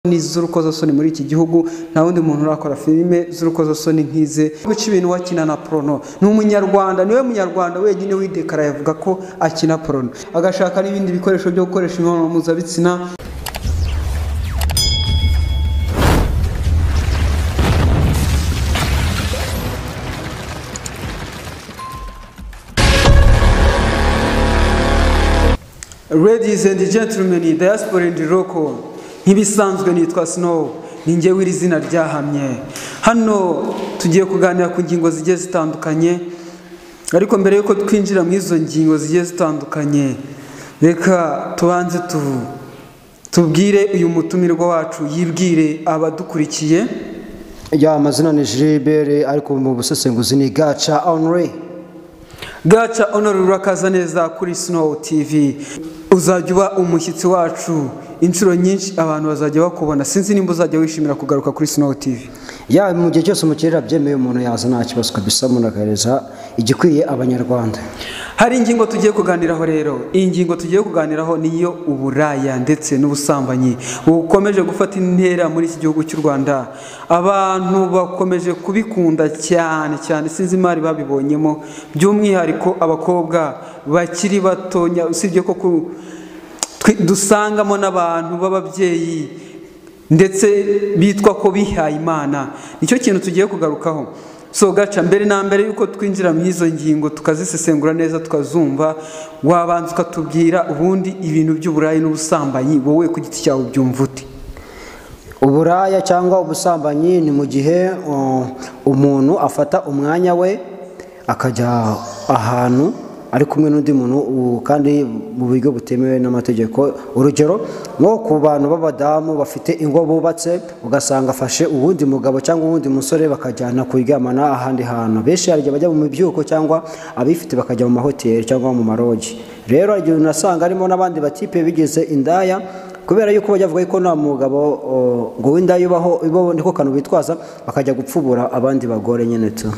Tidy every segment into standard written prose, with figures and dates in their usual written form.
Z'urukozasoni muri iki gihugu nta wundi muntu urakora filime z'urukozasoni nk'ize. Guca ibintu wakina na porno ni umunyarwanda, niwe munyarwanda wenyine widekara yavuga ko akina porno, agashaka n'ibindi bikoresho byo gukoresha imibonano mpuzabitsina. Ladies and gentlemen, diaspora and local, nk'ibisanzwe nitwa Snow, ni njyewe iri zina ryahamye. Hano tugiye kuganira ku ngingo zigiye zitandukanye, ariko mbere yuko twinjira mu izo ngingo zigiye zitandukanye, reka tubanze tubwire uyu mutumirwa wacu yibwire abadukurikiye. Ya, amazina ni Gilbert, ariko mu busesenguzi ni Gaca Henri. Gaca Honor, urakaza neza kuri Snow TV. Uzajya uba umushyitsi wacu inshuro nyinshi, abantu bazajya bakubona. Sinzi nimba uzajya wishimira kugaruka kuri Snow TV. Ya, mu gihe cyose umukirira byemeye umuntu yaza nta kibazo kabisa, umuntu akahereza igikwiye abanyarwanda. Hari ingingo tugiye kuganiraho rero. Iyi ngingo tugiye kuganiraho niyo uburaya ndetse n'ubusambanyi bukomeje gufata intera muri iki gihugu cy'u Rwanda. Abantu bakomeje kubikunda cyane cyane, sinzi imari babibonyemo, by'umwihariko abakobwa bakiri batonya, usibye ko dusangamo n'abantu b'ababyeyi ndetse bitwa ko bihaye Imana. Nicyo kintu tugiye kugarukaho. So Gaca, mbere na mbere yuko twinjira mu izo ngingo tukazisesengura neza tukazumva, wabanza ukatubwira ubundi ibintu by'uburaya n'ubusambanyi wowe ku giti cyawe ubyumva ute? Uburaya cyangwa ubusambanyi ni mu gihe umuntu afata umwanya we akajya ahantu ari kumwe n'undi muntu kandi mu buryo butemewe n'amategeko. Urugero nko ku bantu b'abadamu bafite ingo bubatse, ugasanga afashe uwundi mugabo cyangwa uwundi musore bakajyana kuryamana ahandi hantu. Benshi hari igihe bajya mu mibyuko cyangwa abifite bakajya mu mahoteli cyangwa mu marogi. Rero igihe unasanga harimo n'abandi batipe bigize indaya, kubera yuko bajya bavuga ko nta mugabo ngo w'indaya ubaho, niko kantu bitwaza bakajya gupfubura abandi bagore nyine tu.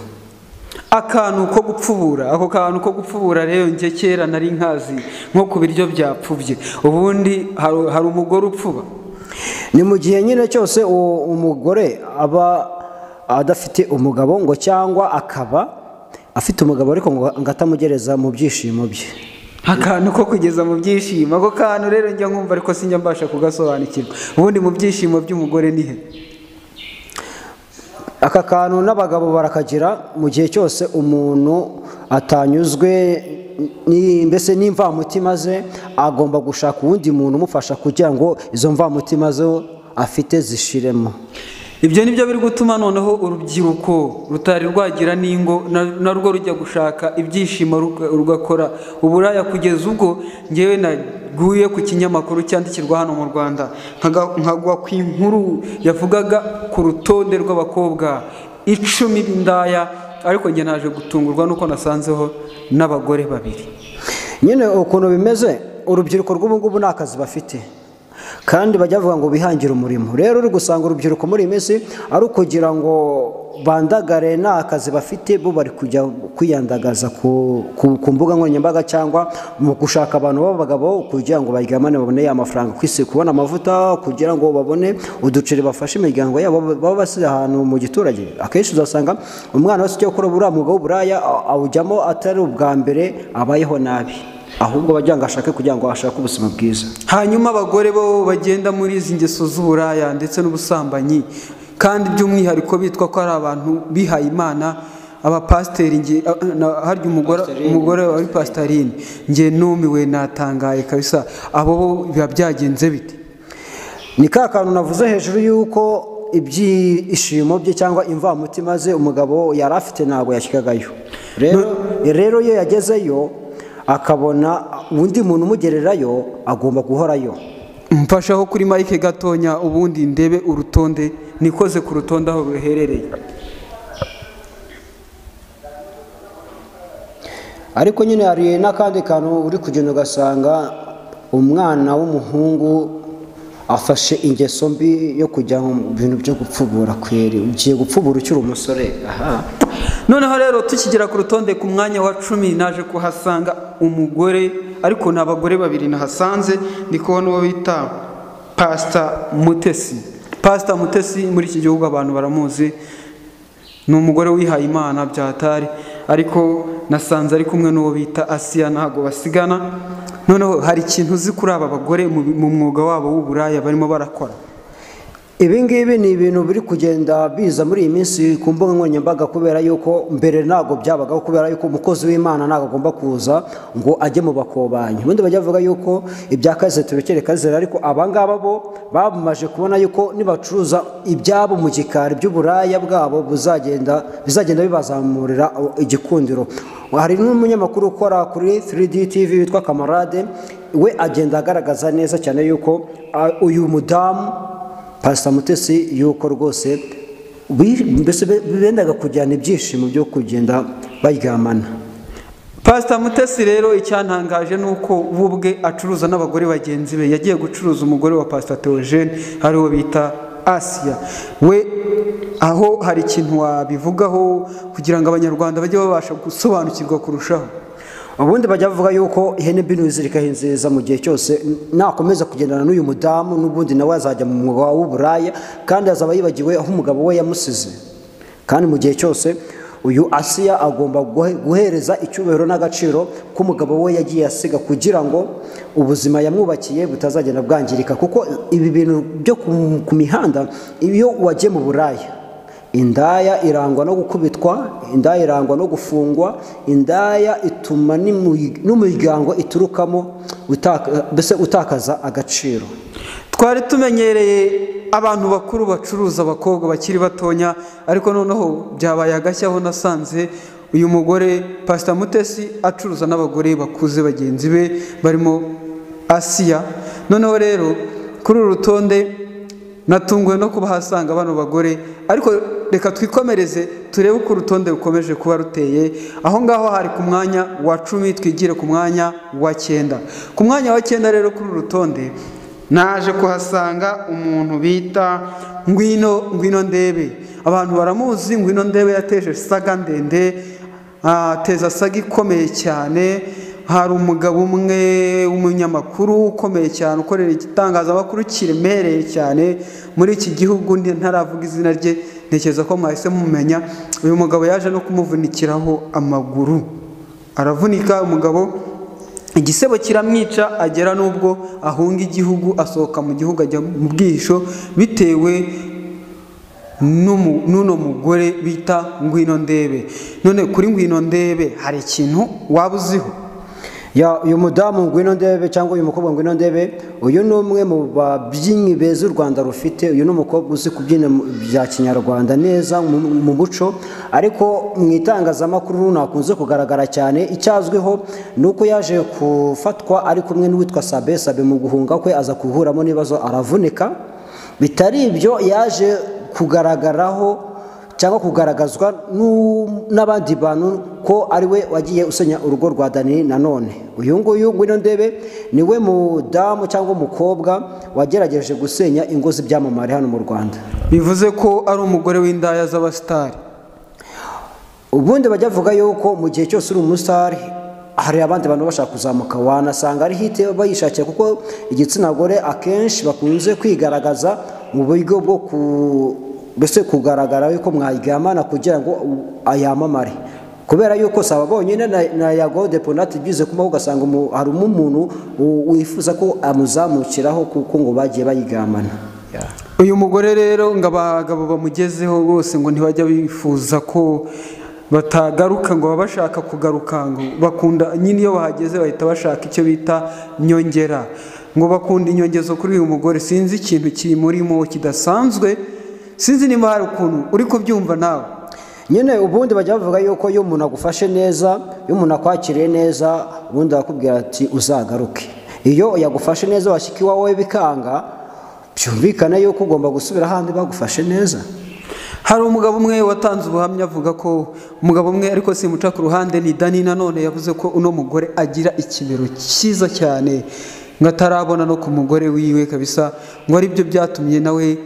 Akantu ko gupfubura, ako kantu ko gupfubura rero njye kera nari nkazi nko ku biryo byapfubye. Ubundi hari umugore upfuba. Ni mu gihe nyine cyose umugore aba adafite umugabo ngo cyangwa akaba afite umugabo ariko ngo atamugereza mu byishimo bye. Akantu ko kugeza mu byishimo, ako kantu rero njya nkumva ariko sinjya mbasha kugasobanukirwa. Ubundi mu byishimo by'umugore ni he? Aka kantu n'abagabo barakagira mu gihe cyose umuntu atanyuzwe mbese n'imvamutima ze, agomba gushaka uwundi muntu umufasha kugira ngo izo mvamutima zo afite zishiremo. Ibyo nibyo biri gutuma noneho urubyiruko rutari rwagira n'ingo narwo rujya gushaka ibyishimo rugakora uburaya, kugeza ubwo ngewe naguye ku kinyamakuru cyandikirwa hano mu Rwanda nkagwa ku inkuru yavugaga ku rutonde rw'abakobwa 10 b'indaya, ariko nge naje gutungurwa nuko nasanzeho n'abagore babiri. Nyine ukuntu bimeze, urubyiruko rw'ubu ngubu nta kazi bafite kandi bajya bavuga ngo bihangire umurimo. Rero uri gusanga urubyiruko muri iyi minsi ari ukugira ngo bandagare nta kazi bafite, bo bari kujya kwiyandagaza ku mbuga nkoranyambaga cyangwa mu gushaka abantu b'abagabo kugira ngo baryamane babone ya mafaranga, kwisi kubona amavuta kugira ngo babone uduceri bafashe imiryango yabo baba basize ahantu mu giturage. Akenshi uzasanga umwana wese ujya gukora buriya mwuga w'uburaya awujyamo atari ubwa mbere abayeho nabi, ahubwo bagira ngo ashake kugira ngo ashake ubuzima bwiza. Hanyuma abagore bo bagenda muri izi ngeso z'uburaya ndetse n'ubusambanyi, kandi by'umwihariko bitwa ko ari abantu bihaye Imana, abapasiteri, nge harya umugore wari pastorine, nge numiwe natangaye kabisa. Abo bo biba byagenze bite? Ni ka kantu navuze hejuru yuko ibyishimo bye cyangwa imvamutima ze umugabo yari afite ntabwo yashyikagayo. Rero iyo yagezeyo akabona undi muntu umugererayo agomba guhorayo. Mfashaho kuri Mike gatonya ubundi ndebe urutonde, nikoze ku rutonde aho ruherereye. Ariko nyine hari n'akandi kantu uri kugenda ugasanga umwana w'umuhungu afashe ingeso mbi yo kujya mu bintu byo gupfubura kweri. Ugiye gupfubura ukiri umusore. Aha. Noneho rero tukigera ku rutonde ku mwanya wa 10 naje kuhasanga umugore, ariko ni abagore babiri nahasanze, ndi kubona uwo bita Pastor Mutesi. Pastor Mutesi muri iki gihugu abantu baramuzi, ni umugore wihaye Imana byatari, ariko nasanze ari kumwe n'uwo bita Asiya, ntago basigana. Noneho hari ikintu uzi kuri aba bagore mu mwuga wabo w'uburaya barimo barakora? Ibi ngibi ni ibintu biri kugenda biza muri iyi minsi ku mbuga nkoranyambaga, kubera yuko mbere ntabwo byabagaho, kubera yuko umukozi w'Imana ntabwo agomba kuza ngo ajye mu bakobanyi. Ubundi bajya bavuga yuko ibya kaze tubikere kazera, ariko aba ngaba bo bamaje kubona yuko nibacuruza ibyabo mu gikari by'uburaya bwabo bizagenda bibazamurira igikundiro. Hari n'umunyamakuru ukora kuri 3D TV witwa Kamarade, we agenda agaragaza neza cyane yuko uyu mudamu Pastor Mutesi yuko rwose mbese bendaga kujyana ibyishimo byo kugenda baryamana. Pastor Mutesi rero icyantangaje nuko bubwe acuruza n'abagore bagenzi be. Yagiye gucuruza umugore wa Pastor Theogene ari wo bita Asiya. We aho hari ikintu wabivugaho kugira ngo abanyarwanda bajye babasha gusobanukirwa kurushaho? Ubundi bajya bavuga yuko ihene mbi ntizirikaho inziza, mu gihe cyose nakomeza kugendana n'uyu mudamu n'ubundi nawe azajya mu mwuga w'uburaya, kandi azaba yibagiwe aho umugabo we yamusize. Kandi mu gihe cyose uyu Asiya agomba guhereza icyubahiro n'agaciro k'umugabo we yagiye asiga, kugira ngo ubuzima yamwubakiye butazagenda bwangirika. Kuko ibi bintu byo ku mihanda, iyo wagiye mu buraya, indaya irangwa no gukubitwa, indaya irangwa no gufungwa, indaya ituma n'umuryango iturukamo mbese utakaza agaciro. Twari tumenyereye abantu bakuru bacuruza abakobwa bakiri batonya, ariko noneho byabaye agashya aho nasanze uyu mugore Pastor Mutesi acuruza n'abagore bakuze bagenzi be barimo Asiya. Noneho rero kuri uru rutonde natunguwe no kubahasanga bano bagore, ariko reka twikomereze turebe uko urutonde rukomeje kuba ruteye. Aho ngaho hari ku mwanya wa 10, twigire ku mwanya wa 9. Ku mwanya wa 9 rero kuri uru rutonde naje kuhasanga umuntu bita Ngwino Ndebe. Abantu baramuzi. Ngwino Ndebe yateje saga ndende, ateza saga ikomeye cyane. Hari umugabo umwe w'umunyamakuru ukomeye cyane ukorera igitangazamakuru kiremereye cyane muri iki gihugu, ntaravuga izina rye, ntekereza ko mwahise mumenya. Uyu mugabo yaje no kumuvunikiraho amaguru, aravunika umugabo, igisebo kiramwica, agera n'ubwo ahunga igihugu, asohoka mu gihugu ajya mu bwihisho bitewe n'uno mugore bita Ngwino Ndebe. None kuri Ngwino Ndebe hari ikintu waba uziho? Ya uyu mudamu Ngwino Ndebe cyangwa uyu mukobwa Ngwino Ndebe, uyu ni umwe mu babyinnyi beza u Rwanda rufite. Uyu ni umukobwa uzi kubyina bya kinyarwanda neza mu muco, ariko mu itangazamakuru nakunze kugaragara cyane. Icyazwiho ni uko yaje gufatwa ari kumwe n'uwitwa Sabe. Sabe mu guhunga kwe aza kuhuramo n'ibibazo aravunika. Bitari ibyo yaje kugaragaraho cyangwa kugaragazwa n'abandi bantu ko ari we wagiye usenya urugo rwa Dani. Nanone uyu nguyu Ngwino Ndebe niwe mudamu cyangwa umukobwa wagerageje gusenya ingo z'ibyamamare hano mu Rwanda. Bivuze ko ari umugore w'indaya z'abasitari. Ubundi bajya bavuga yuko mu gihe cyose uri umusitari hari abandi bantu bashaka kuzamuka, wanasanga ari hite bayishakira, kuko igitsina gore akenshi bakunze kwigaragaza mu buryo bwo mbese kugaragara yuko mwaryamana kugira ngo ayamamare. Kubera yuko saba bonyine na Yago Deponati byize kumaho, ugasanga hari umuntu wifuza ko amuzamukiraho kuko ngo bagiye bayigamana. Uyu mugore rero ngo abagabo bamugezeho bose ngo ntibajya bifuza ko batagaruka, ngo baba bashaka kugaruka, ngo bakunda nyine iyo bahageze bahita bashaka icyo bita nyongera, ngo bakunda inyongezo kuri uyu mugore. Sinzi ikintu kimurimo kidasanzwe, sinzi niba hari ukuntu uri kubyumva nawe. Nyine ubundi bajya bavuga yuko iyo umuntu agufashe neza, iyo umuntu akwakiriye neza, ubundi arakubwira ati uzagaruke. Iyo yagufashe neza washyika iwawe bikanga, byumvikana yuko ugomba gusubira ahandi bagufashe neza. Hari umugabo umwe watanze ubuhamya avuga ko umugabo umwe, ariko simuca ku ruhande, ni Dani nanone, yavuze ko uno mugore agira ikimero cyiza cyane ngo atarabona no ku mugore wiwe kabisa, ngo ari byo byatumye nawe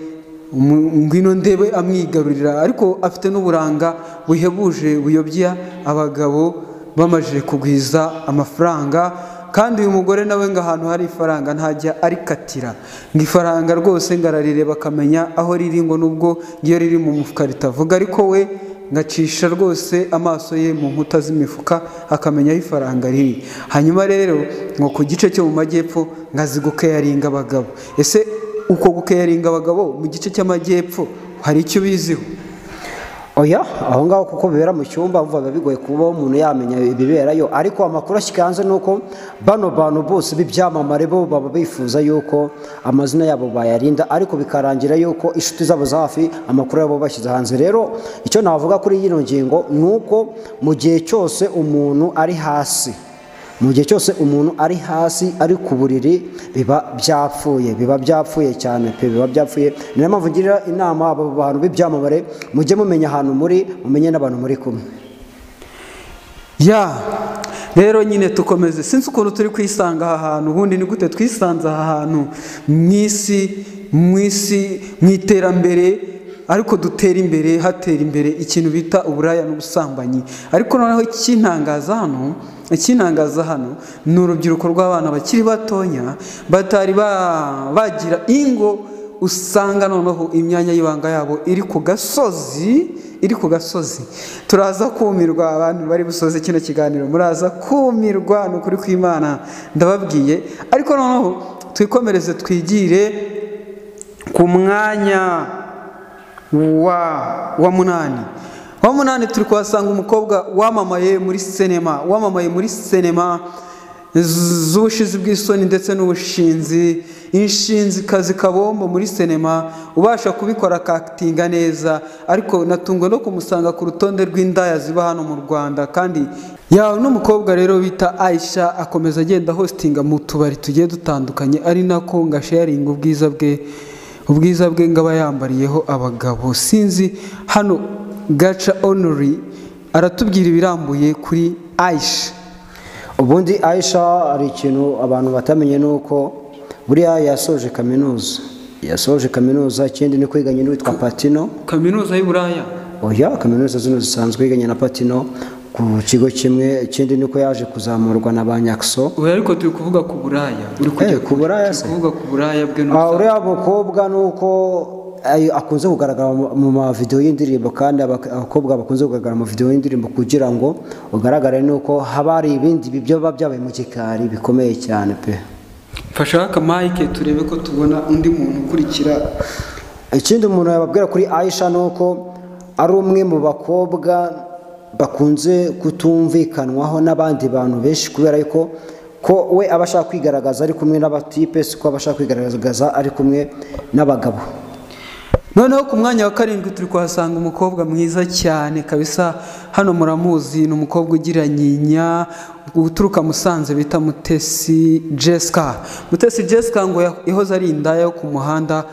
Ngwino Ndebe amwigarurira. Ariko afite n'uburanga buhebuje buyobya abagabo bamajije kugwiza amafaranga. Kandi uyu mugore nawe ngo ahantu hari ifaranga ntajya arikatira, ngo ifaranga rwose ngo ararireba akamenya aho riri, ngo nubwo iyo riri mu mufuka ritavuga, ariko we ngacisha rwose amaso ye mu nkuta z'imifuka akamenya aho ifaranga riri. Hanyuma rero ngo ku gice cyo mu majyepfo ngazi gukeyaringa abagabo. Ese uko gukeyaringa abagabo mu gice cy'amajyepfo hari icyo ubiziho? Oya, aho ngaho kuko bibera mu cyumba biba bigoye kuba umuntu yamenya ibiberayo, ariko amakuru ashyika hanze ni uko bano bantu bose b'ibyamamare bo baba bifuza yuko amazina yabo bayarinda, ariko bikarangira yuko inshuti zabo za hafi amakuru yabo bashyize hanze. Rero icyo navuga kuri iyi ngingo ni uko mu gihe cyose umuntu ari hasi, mu gihe cyose umuntu ari hasi ari ku buriri, biba byapfuye, biba byapfuye cyane pe, biba byapfuye. Niyo mpamvu ngira inama aba bantu b'ibyamamare, mujye mumenya ahantu muri, mumenye n'abantu muri kumwe. Ya rero nyine tukomeze, sinzi ukuntu turi kwisanga aha hantu. Ubundi ni gute twisanze aha hantu mu isi, mu isi, mu iterambere, ariko dutera imbere, hatera imbere ikintu bita uburaya n'ubusambanyi. Ariko noneho ikintangaza hano ni urubyiruko rw'abana bakiri batonya batari bagira ingo, usanga noneho imyanya y'ibanga yabo iri ku gasozi, iri ku gasozi. Turaza kumirwa, abantu bari busoze kino kiganiro muraza kumirwa, ni ukuri kw'Imana ndababwiye. Ariko noneho twikomereze twigire ku mwanya wa munani. Wa munani turi kuhasanga umukobwa wamamaye muri sinema, wamamaye muri sinema z'ubushizi bw'isoni ndetse n'ubushinzi, inshinzi kazi kabombo muri sinema, ubasha kubikora akakitinga neza. Ariko natungwe no kumusanga ku rutonde rw'indaya ziba hano mu Rwanda. Kandi yawe n'umukobwa rero bita Aisha akomeza agenda hostinga mu tubari tugiye dutandukanye, ari nako nga sharinga ubwiza bwe, ubwiza bwe ngaba yambariyeho abagabo. Sinzi hano Gaca Honori aratubwira ibirambuye kuri Aisha. Ubundi Aisha hari ikintu abantu batamenye, nuko buriya yasoje kaminuza, yasoje kaminuza. Ikindi ni kwiganye n'uwitwa Patino. Kaminuza y'Uburaya? Oya, kaminuza zino zisanzwe, yiganye na Patino ku kigo kimwe. Ikindi niko yaje kuzamurwa na ba Nyakso. Oya, ariko turi kuvuga ku buraya. Uri kujya ku buraya se? Kuvuga ku buraya bwe n'ubusa. Uriya mukobwa nuko akunze kugaragara mu ma video y'indirimbo, kandi abakobwa bakunze kugaragara mu video y'indirimbo kugira ngo ugaragare nuko haba hari ibindi bibyo biba byabaye mu gikari bikomeye cyane pe. Mfasha aka mic turebe ko tubona undi muntu ukurikira. Ikindi umuntu yababwira kuri Aisha nuko ari umwe mu bakobwa bakunze kutumvikanwaho n'abandi bantu benshi, kubera yuko ko we aba ashaka kwigaragaza ari kumwe n'abatipe, siko aba ashaka kwigaragaza ari kumwe n'abagabo. Noneho ku mwanya wa karindwi turi kuhasanga umukobwa mwiza cyane kabisa, hano muramuzi, ni umukobwa ugira nyinya uturuka Musanze bita Mutesi Jessica. Mutesi Jessica ngo yahoze ari indaya yo ku muhanda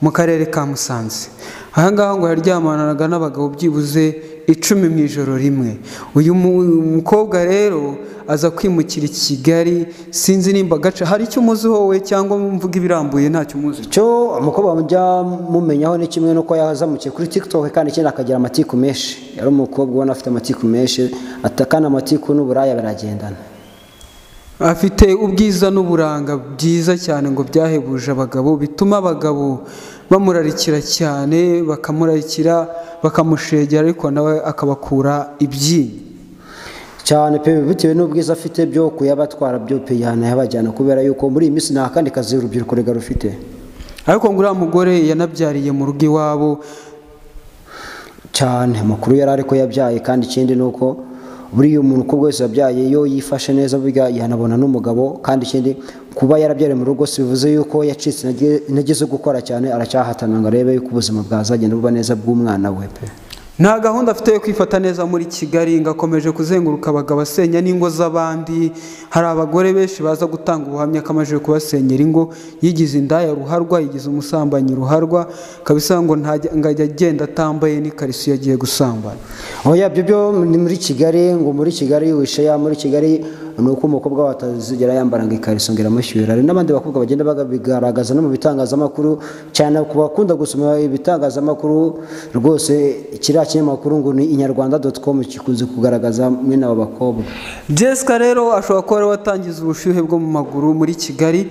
mu karere ka Musanze. Aha ngaha ngo yaryamanaga n'abagabo byibuze 10 mu ijoro rimwe. Uyu mukobwa rero aza kwimukira i Kigali, sinzi nimba gaca hari icyo umuziho we cyangwa mvuga ibirambuye ntacyo umuzi. Cyo umukobwa mujya mumenyaho ni kimwe nuko yazamukiye kuri TikTok, kandi ikindi akagira amatiku menshi. Yari umukobwa ubona afite amatiku menshi, atakana amatiku n'uburaya baragendana. Afite ubwiza n'uburanga byiza cyane ngo byahebuje abagabo, bituma abagabo bamurarikira cyane, bakamurarikira bakamushegera, ariko nawe akabakura ibyinyo cyane pe, bitewe n'ubwiza afite byo kuyabatwara byo pe yanayabajyana, kubera yuko muri iyi minsi nta kandi kazi urubyiruko rega rufite. Ariko ngo uriya mugore yanabyariye mu rugo iwabo cyane, amakuru yari ariko yabyaye. Kandi ikindi nuko buriya umuntu uko wese yabyaye iyo yifashe neza burya yanabona n'umugabo. Kandi ikindi kuba yarabyariye mu rugo si bivuze yuko yacitse intege zo gukora cyane, aracyahatana ngo arebe yuko ubuzima bwazagenda buba neza bw'umwana we pe. Nta gahunda afite yo kwifata neza muri Kigali, ngo akomeje kuzenguruka abagabo asenya n'ingo z'abandi. Hari abagore benshi baza gutanga ubuhamya ko amaze kubasenyera ingo, yigize indaya ruharwa, yigize umusambanyi ruharwa kabisa, ngo ngajya agenda atambaye n'ikariso yagiye gusambana. Oya, ibyo byo ni muri Kigali, ngo muri Kigali wisheya, muri Kigali ni uko umukobwa we atazigera yambara ngo ikariso ngo iramushyuhira. Hari n'abandi bakobwa bagenda babigaragaza no mu bitangazamakuru, cyane ku bakunda gusoma ibitangazamakuru rwose. Kiriya kinyamakuru ngo ni inyarwanda.com gikunze kugaragaza mwene abo bakobwa. Jessica rero ashobora kuba ariwe watangiza ubushyuhe bwo mu maguru muri Kigali.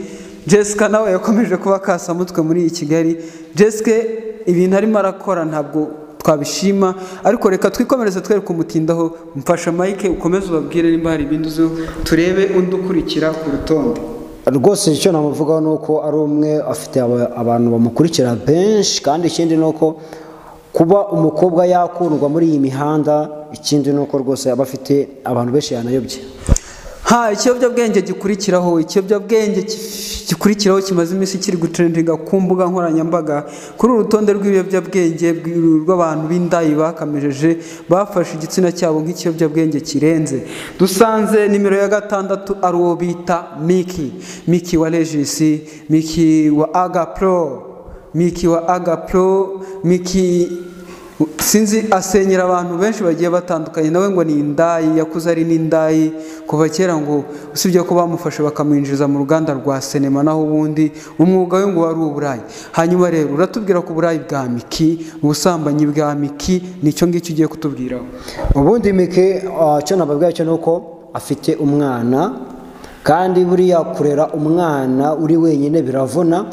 Jessica nawe yakomeje kuba kasamutwe muri iyi Kigali. Jessica ibintu arimo arakora ntabwo twabishima, ariko reka twikomereze twereke umutindaho. Mfasha Mike ukomeze ubabwire nimba hari ibindi uzi, turebe undi ukurikira ku rutonde. Rwose icyo namuvugaho ni uko ari umwe afite abantu bamukurikira benshi, kandi ikindi ni uko kuba umukobwa yakundwa muri iyi mihanda, ikindi ni uko rwose aba afite abantu benshi yanayobye. Ha, ikiyobyabwenge gikurikiraho, ikiyobyabwenge gikurikiraho kimaze iminsi kiri gutrendinga ku mbuga nkoranyambaga kuri uru rutonde rw'ibiyobyabwenge rw'abantu b'indayi bakamejeje bafashe igitsina cyabo nk'ikiyobyabwenge kirenze. Dusanze nimero ya 6 ari uwo bita Miki, Miki wa Regis, Miki wa Agapro, Miki wa Agapro, Miki sinzi asenyera abantu benshi bagiye batandukanye, nawe ngo ni indayi, yakuze ari n'indayi kuva kera, ngo usibye ko bamufashe bakamwinjiza mu ruganda rwa sinema, naho ubundi umwuga we ngo wari uburayi. Hanyuma rero uratubwira ku burayi bwa Miki, ubusambanyi bwa Miki, nicyo ngicyo ugiye kutubwiraho. Ubundi Miki cyo nababwira cyo nuko afite umwana, kandi buriya kurera umwana uri wenyine biravuna,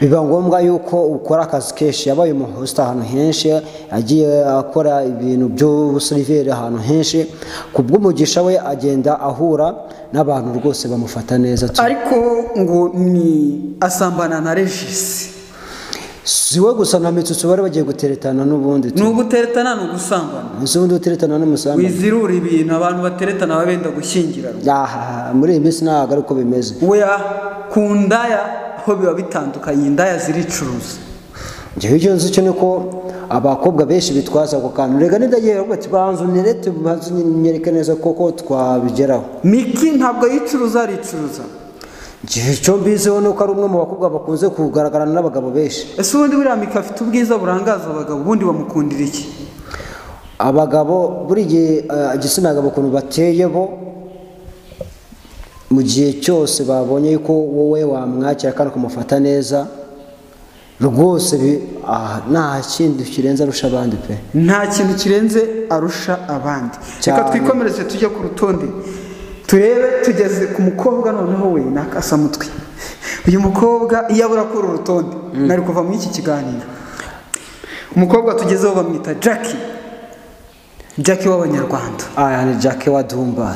biba ngombwa yuko ukora akazi kenshi. Yabaye umuhosta ahantu henshi, agiye akora ibintu by'ubuseriveri ahantu henshi, kubw'umugisha we agenda ahura n'abantu rwose bamufata neza. Ariko ngo ni asambana na Regis, si we gusa na Mitsutsu bari bagiye guteretana n'ubundi. Ni uguteretana, ni ugusambana. Ese ubundi uteretana n'umusambana? Wizirura ibintu, abantu bateretana babenda gushyingiranwa. Muri iyi minsi ntabwo ariko bimeze. Oya, ku ndaya ho biba bitandukanye, indaya ziricuruza. Njyewe icyo nzi cyo ni uko abakobwa benshi bitwaza ako kantu. Rega nindagiye bati banzu nerete, banzu nyereke neza koko twabigeraho. Miki ntabwo yicuruza, aricuruza. Njyewe icyo mbiziho ni uko ari umwe mu bakobwa bakunze kugaragarana n'abagabo benshi. Ese ubundi buriya Miki afite ubwiza burangaza abagabo, ubundi bamukundira iki? Abagabo buri gihe igitsina gabo ukuntu bateye bo, mu gihe cyose babonye yuko wowe wamwakira kandi ukamufata neza rwose, nta kindi kirenze arusha abandi pe. Nta kintu kirenze arusha abandi. Reka twikomereze tujye ku rutonde turebe tugeze ku mukobwa noneho we nakasamutwe. Uyu mukobwa iyo abura kuri uru rutonde nari kuva muri iki kiganiro. Umukobwa tugezeho bamwita Jackie, Jackie w'Abanyarwanda. Ni Jackie wa Dumba.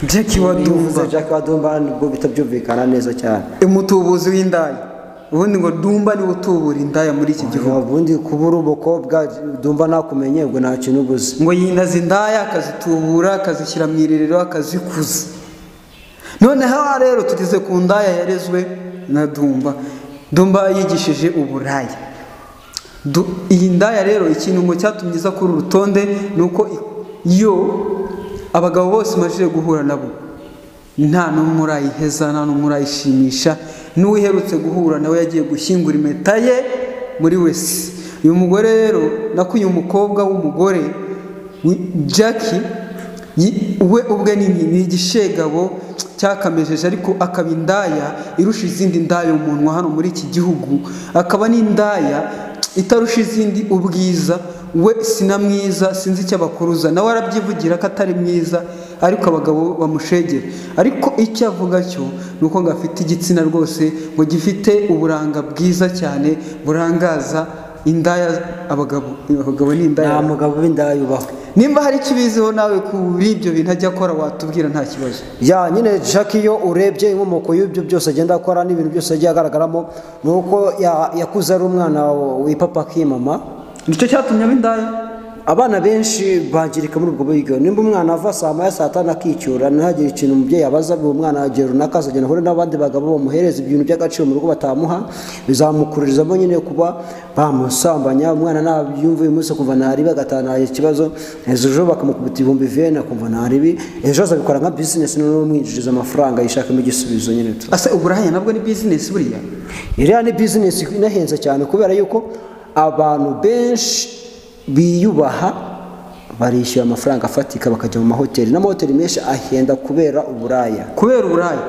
Jackie wa Dumba, Jackie wa Dumba nibwo bitabyumvikana neza cyane. Umutubuzi w'indaya. Ubundi ngo Dumba ni utubura indaya muri iki gihugu. Ubundi kubura umukobwa Dumba nakumenye ubwo nta kintu ubuze. Ngo yinaza indaya akazitubura, akazishyira mu irerero, akazikuza. Noneho rero tugeze ku ndaya yarezwe na Dumba. Dumba yigishije uburaya. Iyi ndaya rero ikintu ngo cyatumye iza kuri urutonde ni uko yo abagabo bose majije guhura nabo nta n'umwe urayiheza, nta n'umwe urayishimisha. N'uwiherutse guhura nawe yagiye gushyingura impeta ye muri wese. Uyu mugore rero nako uyu mukobwa w'umugore Jackie we ubwe ni igishegabo cyakamejeje, ariko akaba indaya irusha izindi ndaya umunwa hano muri iki gihugu, akaba n'indaya itarusha izindi ubwiza. We sina mwiza, sinzi icyo abakuruza, nawe arabyivugira ko atari mwiza, ariko abagabo bamushegera. Ariko icyo avuga cyo ni uko ngo afite igitsina rwose ngo gifite uburanga bwiza cyane burangaza indaya abagabo. Abagabo ni indaya, nta mugabo w'indaya ubaho. Nimba hari ikibiziho nawe kuri ibyo bintu ajya akora watubwira nta kibazo. Ya nyine Jackie iyo urebye inkomoko y'ibyo byose agenda akora n'ibintu byose agiye agaragaramo, ni uko yakuze ari umwana w'ipapa k'imama. Nicyo cyatumye aba indaya. Abana benshi bangirika muri ubwo buryo. Nimba umwana ava saa moya saa tanu akicyura ntihagire ikintu umubyeyi abaza, uwo mwana agira runaka azagenda ahure n'abandi bagabo bamuhereza ibintu by'agaciro mu rugo batamuha, bizamukururizamo nyine kuba bamusambanya. Umwana nabyumva uyu munsi akumva ntaribi, agatana ikibazo, ejo bakamukubita 20,000 akumva ntaribi, ejo azabikora nka business noneho umwinjiriza amafaranga yishakamo igisubizo nyine tu. Ase uburaya nabwo ni business buriya? Iriya ni business inahenze cyane, kubera yuko abantu benshi biyubaha Barishyura amafaranga afatika bakajya mu mahoteli, n'amahoteli menshi ahenda kubera uburaya. Kubera uburaya.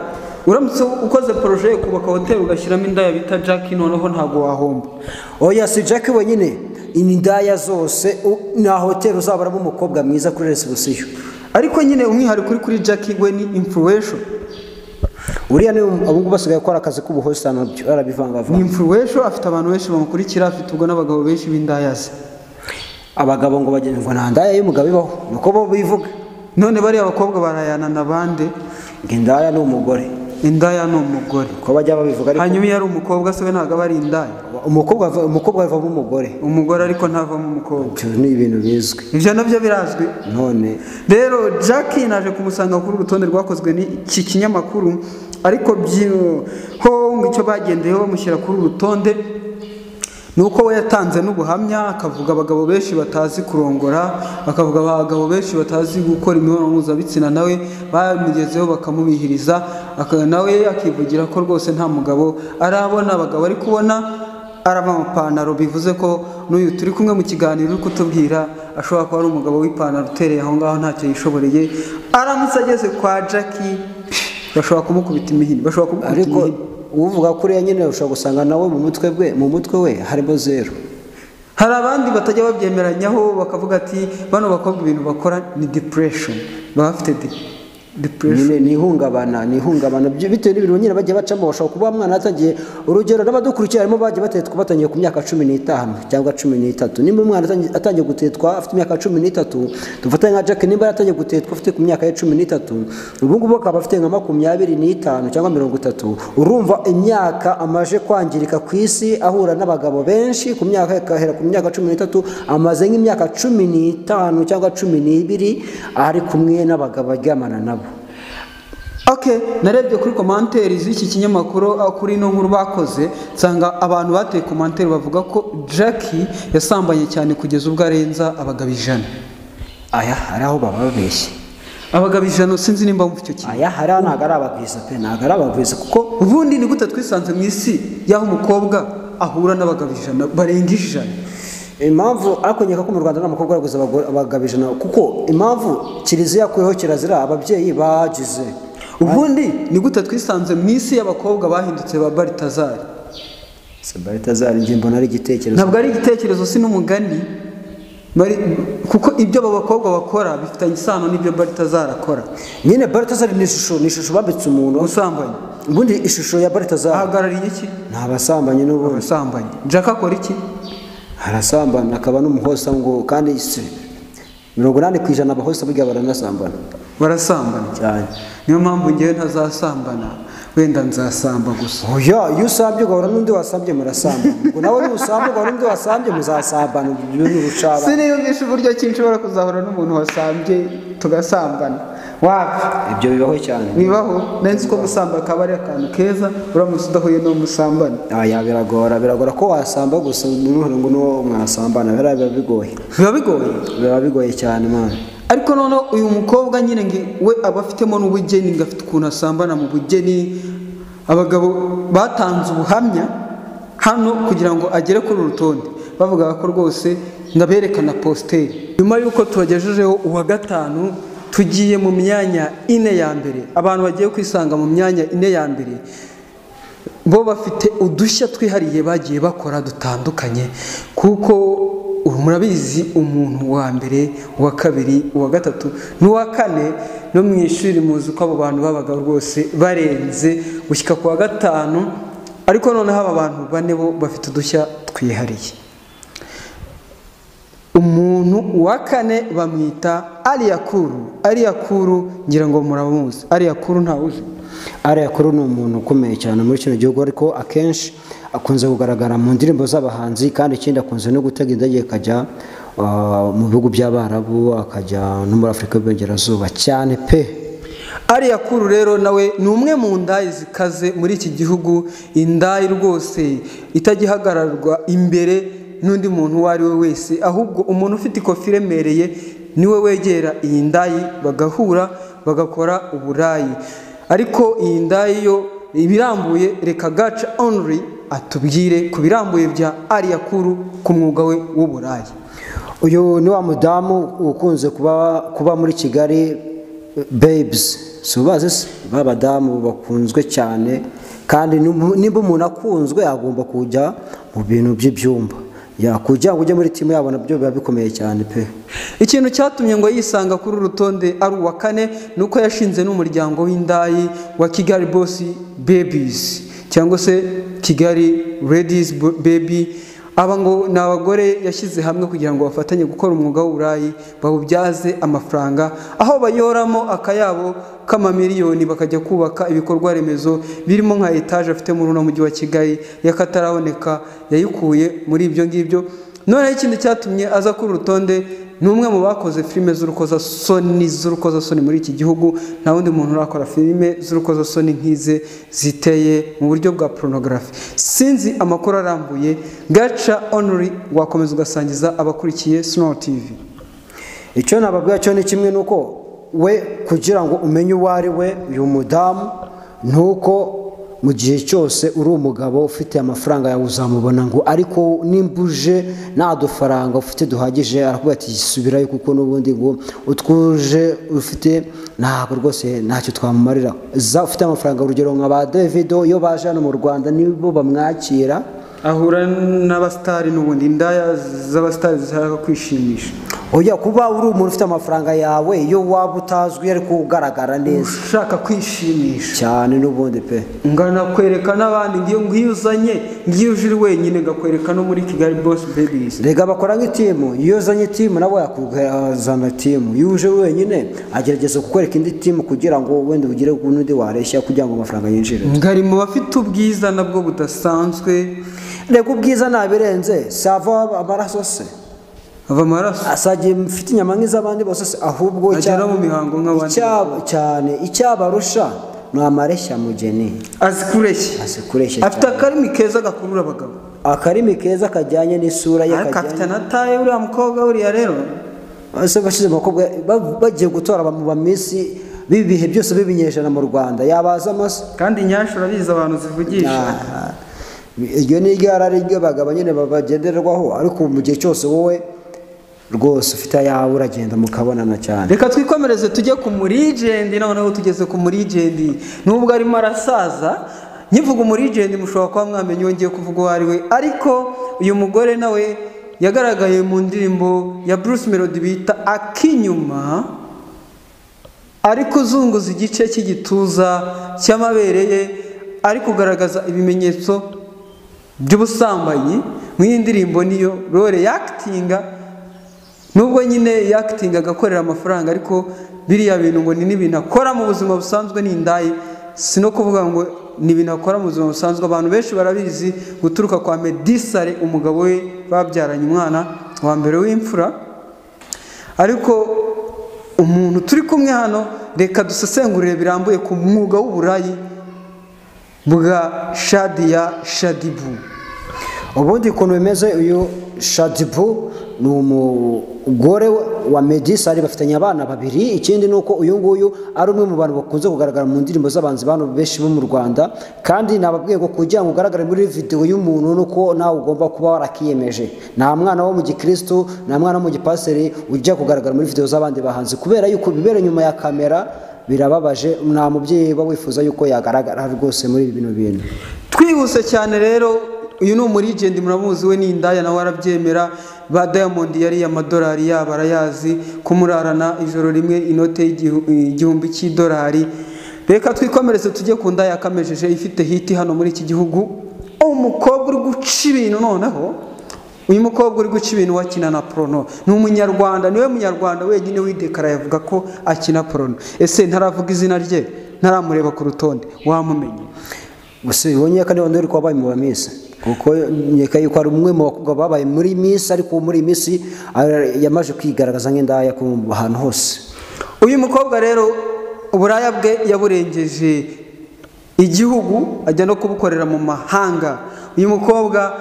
Uramutse ukoze projet yo kubaka hoteli ugashyiramo indaya bita Jack, noneho ntabwo wahomba. Oya, si Jack wenyine, indaya zose nta hoteli uzabaramo umukobwa mwiza kuri reception. Ariko nyine umwihariko uri kuri Jack we ni influential. Uriya ni abungu basigaye akora akazi k'ubuhosta nabyo arabivangavanga. Ni influential, afite abantu benshi bamukurikira, afite ubwo n'abagabo benshi b'indaya ze. Abagabo ngo bagenda ngo nta ndaya y'umugabo ibaho, nuko bo bivuga. None bariya abakobwa barayana na bande? Ngo indaya ni umugore. Indaya ni umugore. Ko bajya babivuga ariko. Hanyuma iyo ari umukobwa se we ntabwo aba ari indaya. Umukobwa avamo umugore. Umugore ariko ntavamo umukobwa. Ibyo ni ibintu bizwi. Ibyo nabyo birazwi. None rero Jack naje kumusanga kuri urutonde rwakozwe n'iki kinyamakuru, ariko ho ngo icyo bagendeyeho bamushyira kuri urutonde nuko we yatanze n'ubuhamya, akavuga abagabo benshi batazi kurongora, akavuga abagabo benshi batazi gukora imibonano mpuzabitsina, nawe bamugezeho bakamubihiriza, nawe akivugira ko rwose nta mugabo arabona, abagabo ari kubona araba amapantaro, bivuze ko n'uyu turi kumwe mu kiganiro uri kutubwira ashobora kuba ari umugabo w'ipantaro utereye aho ngaho ntacyo yishoboreye. Aramutse ageze kwa Jackie bashobora kumukubita imihini, bashobora kumukubita imihini. Uvuga kuriya nyine ushobora gusanga nawe mu mutwe bwe, mu mutwe we harimo zero. Hari abandi batajya babyemeranyaho bakavuga ati bano bakobwa ibintu bakora ni depression, baba bafite depression. Ni ihungabana, ni ihungabana bitewe n'ibintu nyine bagiye bacamo. Bashobora kuba umwana atangiye, urugero n'abadukurikiye harimo bagiye batetwa batangiye ku myaka 15 cyangwa 13. Nimba umwana atangiye gutetwa afite imyaka 13, dufate nka Jack, nimba yaratangiye gutetwa afite ku myaka ya 13, ubu ngubu akaba afite nka 25 cyangwa 30, urumva imyaka amaje kwangirika ku isi, ahura n'abagabo benshi ku myaka akahera ku myaka 13, amaze nk'imyaka 15 cyangwa 12 ari kumwe n'abagabo aryamana nabo. Okay, narebye kuri commentaire z'iki kinyamakuru kuri ino nkuru bakoze, nsanga abantu bateye commentaire bavuga ko Jackie yasambanye cyane kugeza ubwo arenza abagabo 100. Aya hari aho baba babeshye. Abagabo 100 sinzi nimba mufite icyo kintu. Aya hari ntago ari abagwiza pe, ntago ari abagwiza kuko ubundi ni gute twisanze mu isi yaho umukobwa ahura n'abagabo 100 barenga 100. Impamvu ariko nyeka ko mu Rwanda nta mukobwa araguza abagabo 100, kuko impamvu kiliziya yakuyeho kirazira ababyeyi bagize. Ubundi ni gute twisanze mu isi y'abakobwa bahindutse ba Baltazar? Se Baltazar ngiye mbona ari igitekerezo. Ntabwo ari igitekerezo, si n'umugani. Kuko ibyo aba bakobwa bakora bifitanye isano n'ibyo Baltazar akora. Nyine Baltazar ni ishusho, ni ishusho bambitse umuntu usambanye. Ubundi ishusho ya Baltazar ahagarariye iki? Ni abasambanyi n'ubundi. Abasambanyi. Jack akora iki? Arasambana akaba n'umuhosa ngo kandi 80% abahosa burya baranasambana. Barasambana cyane. Niyo mpamvu ngewe ntazasambana, wenda nzasamba gusa. Oya, iyo usambye ugahura n'undi wasambye murasambana. Ngo nawe nusamba ugahura n'undi wasambye muzasambana, ibyo ni urucabana. Siniyumvisha uburyo ki nshobora kuzahura n'umuntu wasambye tugasambana. Wapi? Ibyo bibaho cyane. Bibaho. Nanzi ko gusamba akaba ari akantu keza uramutse udahuye n'uwo musambana. Aya biragora, biragora ko wasamba gusa n'uruhare ngo n'uwo mwasambana, biba bigoye. Biba bigoye. Biba bigoye cyane man. Ariko none uyu mukobwa nyine nge we aba afitemo n'ubugeni, ngo afite ukuntu asambana mu bugeni. Abagabo batanze ubuhamya hano kugira ngo agere kuri uru rutonde, bavuga ko rwose ndaberekana posteri. Nyuma yuko tubagejejeho uwa gatanu, tugiye mu myanya 4 ya mbere. Abantu bagiye kwisanga mu myanya 4 ya mbere bo bafite udushya twihariye bagiye bakora dutandukanye, kuko murabizi umuntu wa mbere, uwa kabiri, uwa gatatu n'uwa kane no mu ishuri muzi ko abo bantu babaga rwose barenze gushyika ku wa gatanu. Ariko noneho aba bantu bane bo bafite udushya twihariye. Umuntu wa kane bamwita Aliyakuru. Aliyakuru ngira ngo muramuzi. Aliyakuru ntawuzi. Aliyakuru ni umuntu ukomeye cyane muri kino gihugu, ariko akenshi akunze kugaragara mu ndirimbo z'abahanzi, kandi ikindi akunze no gutega indege akajya mu bihugu by'Abarabu, akajya no muri Afurika y'Iburengerazuba cyane pe. Aliyakuru rero nawe ni umwe mu ndayi zikaze muri iki gihugu, indayi rwose itagihagararwa imbere n'undi muntu uwo ari we wese, ahubwo umuntu ufite ikofi iremereye niwe wegera iyi ndayi bagahura bagakora uburayi. Ariko iyi ndayi yo ibirambuye reka Gaca Only atubwire ku birambuye bya Aliyakuru ku mwuga we w'uburayi. Uyu ni wa mudamu ukunze kuba muri Kigali Babes, si ubazi se? Ba badamu bakunzwe cyane, kandi nimba umuntu akunzwe agomba kujya mu bintu by'ibyumba. Ya kugira ngo ujye muri timu yabo nabyo biba bikomeye cyane pe. Ikintu cyatumye ngo yisanga kuri uru rutonde ari uwa kane nuko yashinze n'umuryango w'indayi wa Kigali Boss Babies cyangwa se Kigali Ladies Baby. Aba ngo ni abagore yashyize hamwe kugira ngo bafatanye gukora umwuga w'uburayi bawubyaze amafaranga, aho bayoramo akayabo k'amamiliyoni bakajya kubaka ibikorwa remezo birimo nka etaje afite muri uno mujyi wa Kigali y'akataraboneka, yayikuye muri ibyo ngibyo. Noneho ikindi cyatumye aza kuri urutonde ni umwe mu bakoze filime z'urukozasoni muri iki gihugu. Nta wundi muntu urakora filime z'urukozasoni nk'ize ziteye mu buryo bwa porunogarafi. Sinzi amakuru arambuye, Gaca Only wakomeza ugasangiza abakurikiye Snow TV. Icyo nababwira cyo ni kimwe, nuko we kugira ngo umenye uwo ari we uyu mudamu, nuko mu gihe cyose uri umugabo ufite amafaranga yawe uzamubona ngo, ariko nimbuje nta dufaranga ufite duhagije arakubwira ati subirayo, kuko n'ubundi ngo utwuje ufite ntabwo rwose ntacyo twamumarira. Za ufite amafaranga, urugero nka ba Davido iyo baje hano mu Rwanda nibo bamwakira, ahura n'abastari n'ubundi indaya z'abastari zishaka kwishimisha. Oya, kuba uri umuntu ufite amafaranga yawe iyo waba utazwi ariko ugaragara neza ushaka kwishimisha cyane n'ubundi pe, ngana kwereka n'abandi ngiyo uzanye, ngiyo uje uri wenyine ngakwereka no muri Kigali Boss Babies. Rega bakora nk'itimu, iyo uzanye timu nabo yakuzana timu, iyo uje wenyine agerageza kukwereka indi timu kugira ngo wenda ugire n'undi wareshya kugira ngo amafaranga yinjire. Ngari mu bafite ubwiza nabwo budasanzwe. Rega ubwiza nabirenze sava amaraso se ava amaraso asagiye mfite inyama nk'iz'abandi bose se, ahubwo agera mu mihango nk'abandi cyane. Icyabarusha ni amareshya mugeni, azi kureshya, afite akarimi keza gakurura abagabo, akarimi keza kajyanye n'isura ye, kajyanye afite na taye. Uriya mukobwa uriya rero bose bashize abakobwa bagiye gutora mu bamisi b'ibihe byose b'ibinyejana mu Rwanda yabaza amase, kandi inyashu urabizi abantu zivugisha. Iryo ni igare ryo bagabo nyine bagenderwaho, ariko mu gihe cyose wowe rwose ufite ayawe uragenda mukabonana cyane. Reka twikomereze tujye ku murigendi. Noneho tugeze ku murigendi, nubwo arimo arasaza nkivuga umurigendi mushobora kuba mwamenye uwo ngiye kuvuga uwo ari we, ariko uyu mugore nawe yagaragaye mu ndirimbo ya Bruce Melody bita Akinyuma, ari kuzunguza igice cy'igituza cy'amabere ye, ari kugaragaza ibimenyetso by'ubusambanyi. Mu iyi ndirimbo niyo role yakitinga, nubwo nyine yakitinga agakorera amafaranga, ariko biriya bintu ngo ni n'ibintu akora mu buzima busanzwe, ni indayi. Si no kuvuga ngo ni ibintu akora mu buzima busanzwe, abantu benshi barabizi guturuka kwa Medisare umugabo we babyaranye umwana wa mbere w'imfura. Ariko umuntu turi kumwe hano, reka dusesengurire birambuye ku mwuga w'uburayi bwa Shadia Shadibu. Ubundi ukuntu bimeze, uyu Shadibu ni umugore wa Medisare, bafitanye abana babiri. Ikindi nuko uyu nguyu ari umwe mu bantu bakunze kugaragara mu ndirimbo z'abanzi bano benshi bo mu Rwanda, kandi nababwiye ngo kugira ngo ugaragare muri video y'umuntu nuko nawe ugomba kuba warakiyemeje. Nta mwana wo mu gikristo, nta mwana wo mu gipaseri ujya kugaragara muri video z'abandi bahanzi, kubera yuko bibera nyuma ya kamera birababaje. Nta mubyeyi uba wifuza yuko yagaragara rwose muri ibi bintu. Twihuse cyane rero, uyu ni umurigendi muramuzi, we ni indaya nawe arabyemera. Ba Diamond yari amadolari yabo arayazi, kumurarana ijoro rimwe inote y'igihumbi cy'idolari. Reka twikomereze tujye ku ndaya yakamejeje ifite hiti hano muri iki gihugu, umukobwa uri guca ibintu. Noneho uyu mukobwa uri guca ibintu wakina na porono, ni umunyarwanda, niwe munyarwanda wenyine widekara yavuga ko akina porono. Ese ntaravuga izina rye, ntaramureba ku rutonde, wamumenye? Gusa ubonye kandi wandi uri kwabaye mu bamisi, kuko nkeka yuko ari umwe mu bakobwa babaye muri Miss, ariko muri Miss yamaje kwigaragaza nk'indaya ku hantu hose. Uyu mukobwa rero uburaya bwe yaburengeje igihugu ajya no kubukorera mu mahanga. Uyu mukobwa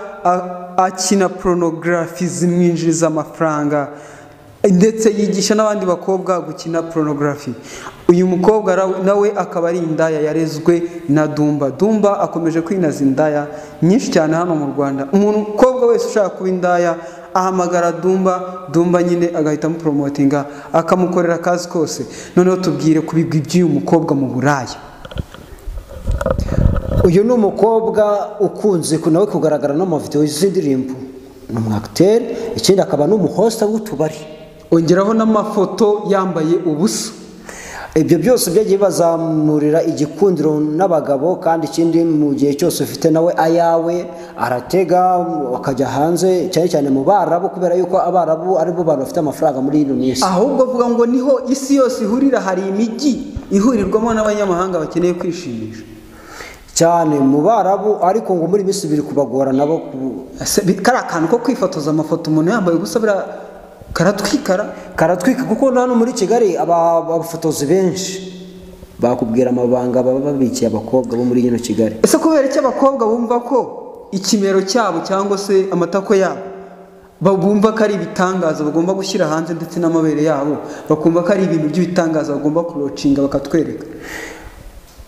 akina porunogarafi zimwinjiriza amafaranga, ndetse yigisha n'abandi bakobwa gukina porunogarafi. Uyu mukobwa nawe akaba ari indaya yarezwe na Dumba. Dumba akomeje kwinaza indaya nyinshi cyane hano mu Rwanda. Umuntu mukobwa wese ushaka kuba indaya ahamagara Dumba, Dumba nyine agahita amupromotinga akamukorera akazi kose. Noneho tubwire ku bigwi by'uyu mukobwa mu buraya. Uyu ni umukobwa ukunze nawe kugaragara no mu video z'indirimbo, ni umwacteur, ikindi akaba n'umuhosta w'utubari, ongeraho n'amafoto yambaye ubusa. Ibyo byose byagiye bazamurira igikundiro n'abagabo, kandi ikindi mu gihe cyose ufite nawe ayawe aratega akajya hanze, cyane cyane mu Barabu, kubera yuko Abarabu ari bo bantu bafite amafaranga muri ino minsi. Ahubwo avuga ngo niho isi yose ihurira, hari imijyi ihurirwamo n'abanyamahanga bakeneye kwishimisha cyane mu Barabu, ariko ngo muri minsi biri kubagora nabo. Kari akantu ko kwifotoza amafoto umuntu yambaye ubusa karatwika, kuko hano muri Kigali abafotozi benshi bakubwira amabanga baba babikiye abakobwa bo muri ino Kigali. Ese kubera iki abakobwa bumva ko ikimero cyabo cyangwa se amatako yabo bumva ko ari ibitangaza bagomba gushyira hanze, ndetse n'amabere yabo bakumva ko ari ibintu by'ibitangaza bagomba kurocinga bakatwereka?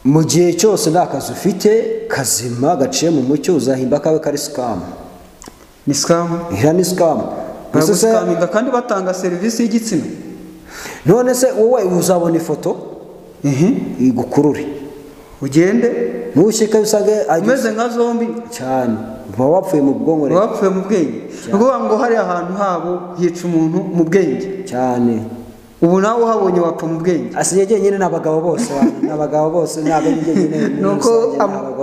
Mu gihe cyose nta kazi ufite kazima gaciye mu mucyo, uzahimba kawe kari scam. Ni scam? Ira ni scam. Baraguskaminga kandi batanga serivisi y'igitsina. None se wowe uzabona ifoto igukurure ugende nushyika usange umeze nka zombi cyane, uba wapfuye mu bwonko, rero wapfuye mu bwenge. Ukuvuga ngo hari ahantu habo hica umuntu mu bwenge cyane. Ubu nawe uhabonye wapfa mu bwenge. Asigaye nyine n'abagabo bose, n'abagabo bose ntabwo ari nyine. Nuko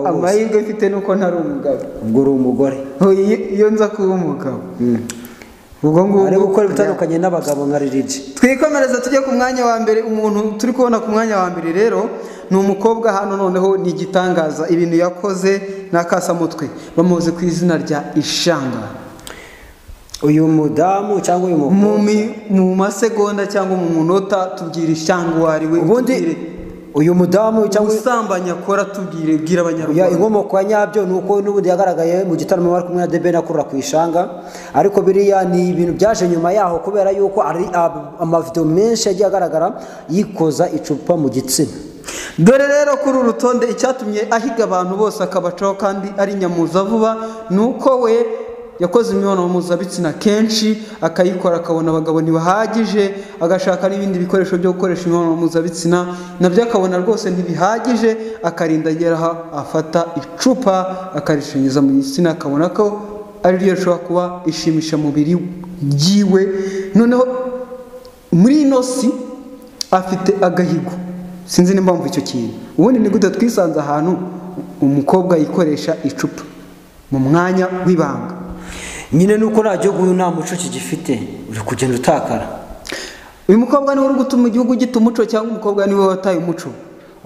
amahirwe mfite nuko ntari umugabo. Ubwo uri umugore. Iyo nza kuba umugabo ubwo ngubwo ari gukora bitandukanye n'abagabo nka Liriji. Twikomereza tujye ku mwanya wa mbere. Umuntu turi kubona ku mwanya wa mbere rero ni umukobwa hano, noneho ni igitangaza ibintu yakoze n'akasamutwe, bamuzi ku izina rya Ishanga. Uyu mudamu cyangwa uyu mukobwa mu masegonda cyangwa mu munota tubwira Ishanga uwo ari we. Ubundi uyu mudamu cyangwa usambanya akora, tubwire, bwira Abanyarwanda. Inkomoko ya nyabyo nuko n'ubundi yagaragaye mu gitaramo bari kumwe na Debe akurura ku Ishanga, ariko biriya ni ibintu byaje nyuma yaho kubera yuko ari amavideo menshi yagiye agaragara yikoza icupa mu gitsina. Dore rero kuri uru rutonde icyatumye ahiga abantu bose akabacaho kandi ari nyamuza vuba, nuko we yakoze imibonano mpuzabitsina kenshi, akayikora akabona abagabo ntibahagije, agashaka n'ibindi bikoresho byo gukoresha imibonano mpuzabitsina nabyo akabona rwose ntibihagije, akarinda agera aho afata icupa akarishingiza mu gitsina, akabona ko ari ryo rishobora kuba ishimisha mubiri ryiwe. Noneho muri ino si afite agahigo, sinzi nimba mva icyo kintu. Ubundi ni gute twisanze ahantu umukobwa yikoresha icupa mu mwanya w'ibanga? Nyine nuko nta gihugu nta muco kigifite, uri kugenda utakara. Uyu mukobwa niwe uri gutuma igihugu gita umuco, cyangwa umukobwa niwe wataye umuco?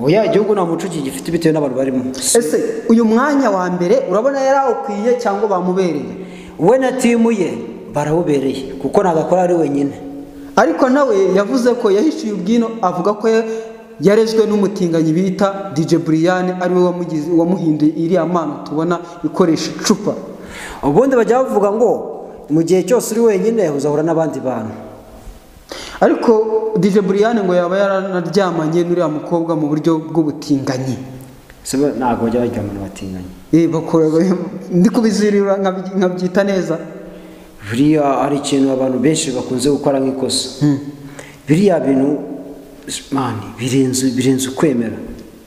Oya, igihugu nta muco kigifite bitewe n'abantu barimo. Ese uyu mwanya wa mbere urabona yarawukwiye cyangwa bamubereye? We na timu ye barawubereye kuko nagakora ari wenyine. Ariko nawe yavuze ko yahishuye ubwino, avuga ko yarezwe n'umutinganyi bita DJ Brian, ari we wamuhinduye iriya mpano tubona ikoresha icupa. Ubundi bajya bavuga ngo mu gihe cyose uri wenyine uzahura n'abandi bantu. Ariko DJ Brian ngo yaba yaranaryamanye n'uriya mukobwa mu buryo bw'ubutinganyi. Sebo ntabwo bajya baryamana batinganye. Bakora ndi kubizirira nkabyita neza. Buriya ari ikintu abantu benshi bakunze gukora nk'ikosa. Biriya bintu mani birenze ukwemera.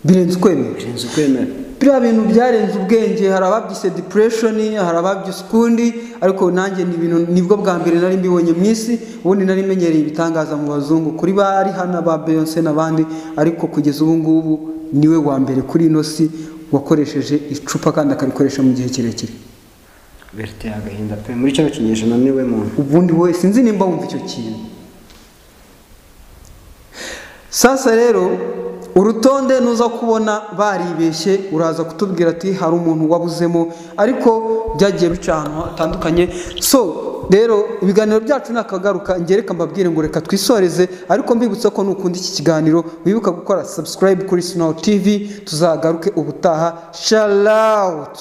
Birenze ukwemera. Biriya bintu byarenze ubwenge, hari ababyise depression, hari ababyise ukundi, ariko nanjye ni ibintu nibwo bwa mbere nari mbibonye mu isi. Ubundi nari menyereye ibitangaza mu bazungu kuri ba Rihanna, ba Beyonce n'abandi, ariko kugeza ubu ngubu niwe wa mbere kuri ino si wakoresheje icupa kandi akarikoresha mu gihe kirekire. Biteye agahinda pe, muri cyo kinyejana niwe muntu. Ubundi we sinzi nimba wumva icyo kintu. Sasa rero urutonde nuza kubona baribeshye, uraza kutubwira ati hari umuntu wabuzemo, ariko byagiye bica ahantu hatandukanye. So rero ibiganiro byacu nakagaruka, ngereka mbabwire ngo reka twisoreze, ariko mbibutsa ko nukunda iki kiganiro wibuka gukora subscribe kuri Snow TV. Tuzagaruke ubutaha. Shout out.